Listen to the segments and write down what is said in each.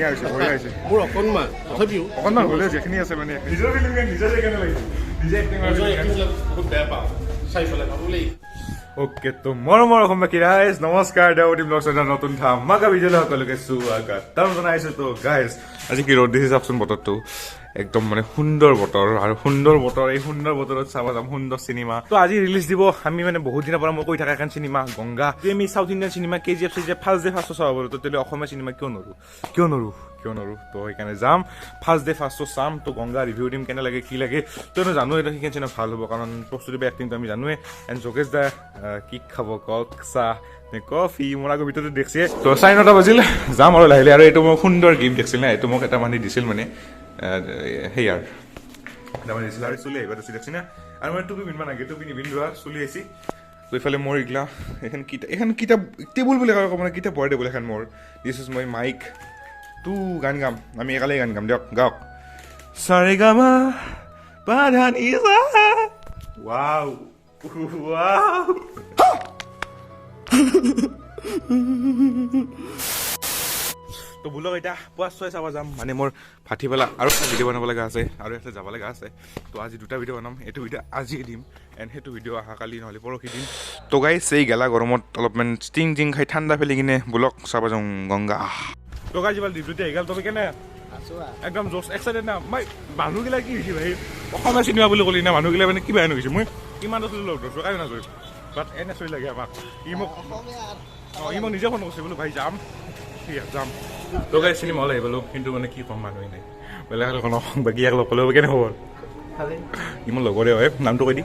ধুনীয়া হৈছে, বঢ়িয়া হৈছে। মোৰ অকণমান, তথাপিও অকণমান হ'লেও যিখিনি আছে, মানে নিজৰ ফিল্ম নিজে চাই কেনে লাগিছে? নিজে এক্টিং নিজৰ এক্টিংবিলাক বহুত বেয়া পাওঁ চাই পেলাই, ভাবোঁ বোলে। অ'কে, তো মৰমৰ অসমবাসী ৰাইজ, নমস্কাৰ। দেৱতী ব্লগছ এটা নতুন ধামাকা ভিডিঅ'লৈ সকলোকে স্বাগতম জনাইছোঁ। তো গাইজ, আজি কি ৰ'দ দিছে চাওকচোন। বতৰটো একদম মানে সুন্দৰ বতৰ আৰু সুন্দৰ বতৰ, এই সুন্দৰ বতৰত চাব যাম সুন্দৰ চিনেমা। তো আজি ৰিলিজ দিব, আমি মানে বহুত দিনৰ পৰা মই কৈ থকা এখন চিনেমা গংগা। যদি আমি চাউথ ইণ্ডিয়ান চিনেমা কেজিএফ চেজিএফ ফাৰ্ষ্ট ডে ফাৰ্ষ্ট চাব পাৰোঁ, তো তেতিয়াহ'লে অসমীয়া চিনেমা কিয় নোৱাৰোঁ, কিয় নোৱাৰোঁ, কিয় নোৱাৰোঁ? তো সেইকাৰণে যাম, ফাৰ্ষ্ট ডে ফাৰ্ষ্ট শ্ব' চাম। তো গংগা ৰিভিউ দিম, কেনে লাগে কি লাগে। তো এনেও জানো এইটো সেইখন চিনেমা ভাল হ'ব, কাৰণ প্ৰস্তুতি এক্টিংটো আমি জানোৱে। এণ্ড যোগেশ দা, কি খাব কওক, চাহ নে কফি? মোৰ আগৰ ভিতৰতে দেখছে। তো 9:30 বাজিল, যাম আৰু লাহে লাহে। আৰু এইটো মোক সুন্দৰ গিফ্ট দেখছিল না, এইটো মোক এটা মানুহে দিছিল, মানে সেই আৰু এটা মানে দিছিল আৰু চুলি আহিব দিছিল, দেখছি না। আৰু মানে টুপি পিন্ধিব নাগে, টুপি নিপিন্ধোৱা চুলি আহিছি। তো ইফালে মোৰ এইগিলা এখন কিতাপ, এখন কিতাপ টেবুল বুলি কয়, মানে কিতাপ ভৰাই টেবুল এখন মোৰ। This is my Mike. তো গান গাম আমি, একালে গান গাম। দিয়ক, গাওক। সাৰেগামা পাধানি। Wow wow. তো বোলক, এতিয়া পুৱা ছয় চাব যাম। মানে মোৰ ভাটিবেলা আৰু এটা ভিডিঅ' বনাব লগা আছে আৰু এটা যাব লগা আছে। তো আজি দুটা ভিডিঅ' বনাম। এইটো ভিডিঅ' আজিয়ে দিম এণ্ড সেইটো ভিডিঅ' অহাকালি নহ'লে পৰহি দিম। তো গাইছ, এই গেলা গৰমত অলপমান ষ্টিং জিং খাই ঠাণ্ডা ফেলি কিনে বোলক চাব যাওঁ গংগা। তো গাইছ, ইফালে ডিউটি আহি গ'ল। তুমি কেনে? একদম জোচ, এক্সাইটেড না? মই মানুহগিলা কি হৈছে ভাই, অসমীয়া চিনেমা বুলি ক'লি না, মানুহগিলা মানে কিবা হেন হৈছে। মই কিমান আছিলোঁ লগ ধৰছোঁ, কাইও নাযায়, বাট এনে চলি লাগে আমাক। ই মোক নিজে ফোন কৰিছে, বোলো ভাই যাম, ঠিক আছে যাম। তো গাইছ, চিনেমা হল আহি পালোঁ, কিন্তু মানে কি ক'ম, মানুহে নাই। বেলেগ আৰু কোনো বাকী ইয়াক লগ পালোঁ। কেনে খবৰ? ই মোৰ লগৰে হয়। নামটো কৈ দি।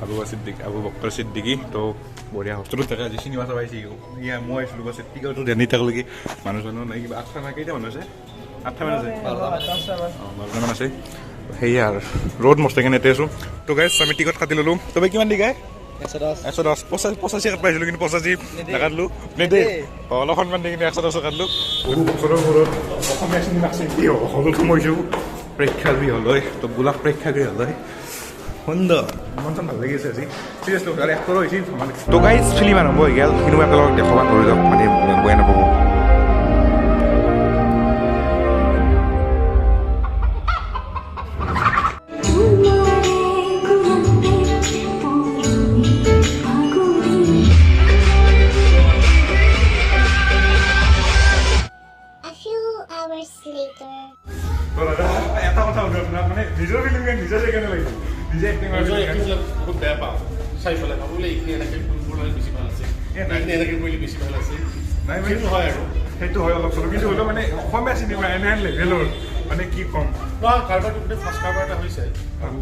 আবু চিদ্দিক, আবু বক্কৰ চিদ্দিকী। তো বঢ়িয়া, হোষ্টেলত থাকে। আজি চিনেমা চাব আহিছে। ইয়া মই আহিছিলোঁ, বাছ টিকটটো দিয়া তাকলৈকে মানুহ চানুহ নাই। কিবা 8টা না কেইটা মানুহ আছে? 8টা মান আছে, অঁ, 12টামান আছে। সেয়া আৰু ৰ'দ মস্ত, সেইকাৰণে ইয়াতে আছোঁ। তো গাইছ, আমি টিকট কাটি ল'লোঁ। তবে কিমান দি গাই? 110। 110। 85 কাট পাইছিলোঁ, কিন্তু 85 নাকাটিলোঁ, নেদে। অঁ, অলপ সন্মান দি কিনে 110 কাটিলোঁ। বহু বছৰৰ মূৰত অসমীয়া চিনেমা চিন্তি হলত সোমাইছোঁ, প্ৰেক্ষাগৃহলৈ। তো গোলাপ প্ৰেক্ষাগৃহলৈ। সুন্দৰ, মন চন ভাল লাগিছে আজি, চিৰিয়াছলি। আৰু এক্টৰো হৈছে মানে। তো গাইজ, ফিল্ম আৰম্ভ হৈ গ'ল, কিন্তু মই আপোনালোকক দেখুৱাব নোৱাৰোঁ দিয়ক, মানে বেয়া নাপাব। তোমাৰে কোলাতে পৰি ভাগৰি। A few hours later. তো দাদা, এটা কথা সুধো আপোনাক, মানে নিজৰ ফিল্ম নিজে চাই কেনে লাগিছে? নিজে এক্টিং নিজৰ এক্টিংবিলাক বহুত বেয়া পাওঁ চাই পেলাই, ভাবোঁ বোলে এইখিনি এনেকৈ কৰিলে বেছি ভাল আছে, এ নাই। এইখিনি এনেকৈ কৰিলে বেছি ভাল আছে। নাই মানে সেইটো হয় আৰু। সেইটো হয় অলপ চলপ, কিন্তু হ'লেও মানে অসমীয়া চিনেমা এনেহেন লেভেলৰ, মানে কি ক'ম। নহয়, কাৰবাৰটো গোটেই ফাৰ্ষ্ট কাৰবাৰ এটা হৈছে আৰু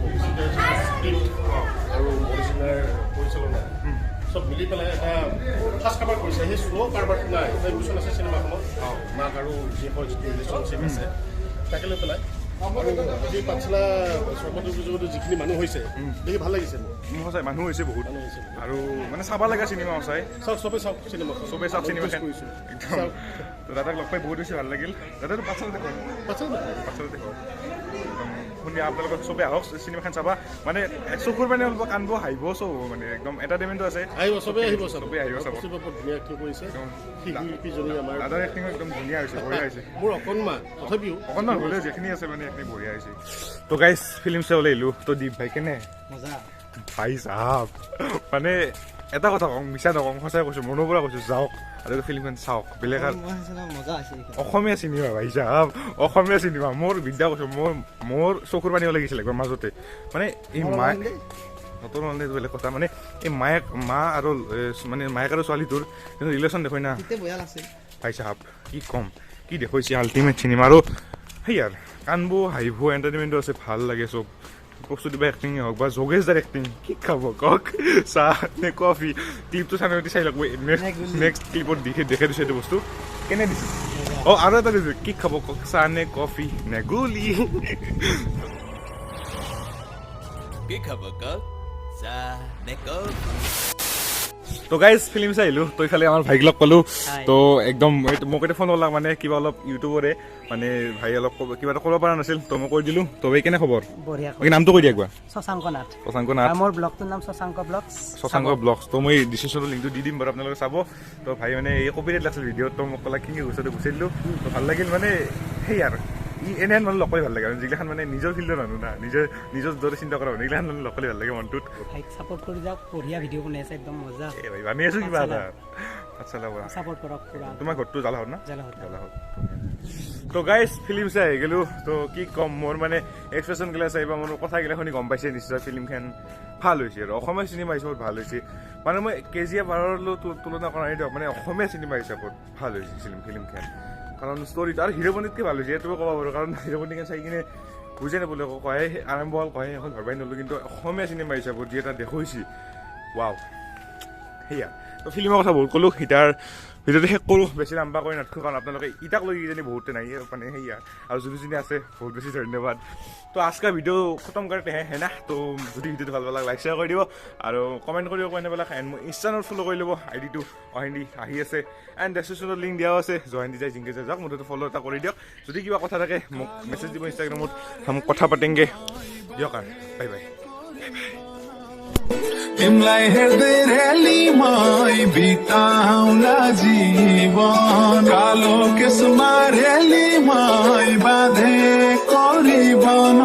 স্ক্ৰিপ্ট আৰু মৰিজিনাৰ পৰিচালনা চব মিলি পেলাই এটা ফাৰ্ষ্ট কাৰবাৰ কৰিছে। সেই শ্ল' কাৰবাৰটো নাই, এটা ইমোশ্যন আছে চিনেমাখনত। মাক আৰু জীয়েকৰ যিটো ৰিলেশ্যনশ্বিপ আছে তাকে লৈ পেলাই, আৰু আজি পাঠশালা স্বৰ্গদেৱ যিখিনি মানুহ হৈছে দেখি ভাল লাগিছে মোৰ। সঁচাই মানুহ হৈছে বহুত। মানুহ হৈছে বহুত। আৰু মানে চাব লগা চিনেমা সঁচাই। চাওক, চবেই চাওক চিনেমাখন। চবেই চাওক চিনেমাখন। কৰিছোঁ। একদম। চাওক। তো দাদাক লগ পাই বহুত বেছি ভাল লাগিল। দাদাটো পাঠশালাতে ঘৰ? পাঠশালা। পাঠশালাতে ঘৰ। একদম শুনি আপোনালোকক, চবেই আহক, চিনেমাখন চাবা। মানে চকুৰ পানী অলপ, কান্দিব, হাঁহিব, চব হ'ব, মানে একদম এণ্টাৰটেইনমেণ্টো আছে। আহিব, চবেই আহিব চাব। চবেই আহিব চাব। প্ৰস্তুতি বৰ ধুনীয়া এক্টিং কৰিছে। একদম। শিশু শিল্পীজনী আমাৰ দাদাৰ এক্টিং একদম ধুনীয়া হৈছে, বঢ়িয়া হৈছে। মোৰ অকণমান, তথাপিও অকণমান হ'লেও যিখিনি আছে, মানে সেইখিনি বঢ়িয়া হৈছে। তো গাইজ, ফিল্ম চাবলৈ আহিলোঁ। তো দীপ ভাই, কেনে? মজা। ভাই চাহাব, মানে এটা কথা কওঁ, মিছা নকওঁ, সঁচাই কৈছোঁ, মনৰ পৰা কৈছোঁ, যাওক আৰু ফিল্মখন চাওক। বেলেগ আৰু মই চাইছো না, মজা আছে এইখন। অসমীয়া চিনেমা ভাই চাহাব, অসমীয়া চিনেমা। মোৰ বিদ্যা কৈছোঁ, মোৰ চকুৰ পানী ওলাই গৈছিল একবাৰ মাজতে। মানে এই মায়ে নতুন হ'লে বেলেগ কথা, মানে এই মায়েক মা আৰু মানে মায়েক আৰু ছোৱালীটোৰ ৰিলেশ্যন দেখুৱাই না। তেতিয়া বঢ়িয়া লাগছে। ভাই চাহাব, কি ক'ম, কি দেখুৱাইছে, আল্টিমেট চিনেমা। আৰু সেই আৰু কান্দব, হাঁহিব, এণ্টাৰটেইনমেণ্টো আছে, ভাল লাগে চব। প্ৰস্তুতি বা এক্টিঙে হওক বা যোগেশ দাৰ এক্টিং, কি খাব কওক, চাহ নে কফি? ক্লিপটো চাই চাই লওক, নেক্সট নেক্সট ক্লিপত দেখি দেখাই দিছোঁ এইটো বস্তু কেনে দিছে। অঁ, আৰু এটা দিছোঁ, কি খাব কওক, চাহ নে কফি নে গুলি? কি খাব কওক, চাহ নে কফি? তো গাইজ, ফিল্ম চাই আহিলোঁ। তো ইফালে আমাৰ ভাইক লগ পালোঁ। তো একদম মোক এতিয়া ফোন ওলাক, মানে কিবা অলপ ইউটিউবৰে মানে ভাই অলপ কিবা এটা কৰিব পৰা নাছিল, তো মই কৈ দিলোঁ। তো ভাই, কেনে খবৰ? বঢ়িয়া। বাকী নামটো কৈ দিয়া একবাৰ। শশাংক নাথ। শশাংক নাথ। আৰু মোৰ ব্লগটোৰ নাম শশাংক ব্লগছ। শশাংক ব্লগছ। তো মই ডিছক্ৰিপশ্যনত লিংকটো দি দিম বাৰু, আপোনালোকে চাব। তো ভাই মানে এই কপিৰাইট লাগিছিল ভিডিঅ'ত, তো মোক ক'লা কেনেকৈ গুচাইটো গুচাই দিলোঁ। তো ভাল লাগিল, মানে সেই আৰু ই এনেহেন মানুহ লগ কৰি ভাল লাগে আৰু যিগিলাখান মানে নিজৰ ফিল্ডৰ মানুহ না, নিজৰ নিজৰ দৰে চিন্তা কৰা মানুহ, এইগিলাখান মানুহ লগ কৰি ভাল লাগে মনটোত। ভাইক ছাপোৰ্ট কৰি যাওক, বঢ়িয়া ভিডিঅ' বনাই আছে, একদম মজা। এই ভাই, বানি আছো কিবা এটা আচ্ছা লাভ। ছাপোৰ্ট কৰক পুৰা। তোমাৰ ঘৰটো জালাহত না? জালাহত। জালাহত। তো গাইজ, ফিল্ম চাই আহি গ'লো। তো কি ক'ম, মোৰ মানে এক্সপ্ৰেছন গিলা চাই বা মোৰ কথাগিলা শুনি গম পাইছে নিশ্চয়, ফিল্মখন ভাল হৈছে আৰু অসমীয়া চিনেমা হিচাপত ভাল হৈছে। মানে মই কে জি এফ আৰৰ তুলনা কৰা নাই দিয়ক, মানে অসমীয়া চিনেমা হিচাপত ভাল হৈছে ফিল্মখন, কাৰণ ষ্টৰিটো আৰু হিৰোপন্থীতকৈ ভাল হৈছে, এইটো ক'ব পাৰোঁ। কাৰণ হিৰোপন্থীখন চাই কিনে বুজে নাপালোঁ, কয় আৰম্ভ হ'ল, কয় এখন ধৰবাই নলো। কিন্তু অসমীয়া চিনেমা হিচাপত যি এটা দেখুৱাইছে, ৱাও। সেয়া তো ফিল্মৰ কথা বহুত ক'লোঁ, ইটাৰ ভিডিঅ'টো শেষ কৰোঁ। বেছি লাম্বা কৰি নাথাকোঁ, কাৰণ আপোনালোকে ইটাক লৈ কিজানি বহুতে নাই মানে সেয়া আৰু যোনে যোনে আছে, বহুত বেছি ধন্যবাদ। তো आज का वीडियो खतम करते हैं, है ना? তো যদি ভিডিঅ'টো ভাল পালাক, লাইক শ্বেয়াৰ কৰি দিব আৰু কমেণ্ট কৰিব কৈ নাপালাক। এণ্ড মোৰ ইনষ্টাগ্ৰামত ফ'ল' কৰি ল'ব, আইডিটো অহেন্দি আহি আছে এণ্ড ডেছক্ৰিপশ্যনত লিংক দিয়াও আছে। জয়ন্তী যায় জিংকে যায় যাওক, মুঠতে ফ'ল' এটা কৰি দিয়ক। যদি কিবা কথা থাকে, মোক মেছেজ দিব ইনষ্টাগ্ৰামত, हम কথা पातेंगे। দিয়ক আৰু বাই বাই। तिमीलाई हेर्दै रेलीमै बिताउला जीवन, कालो केसमा रेलीमै बाँधेको रिबन।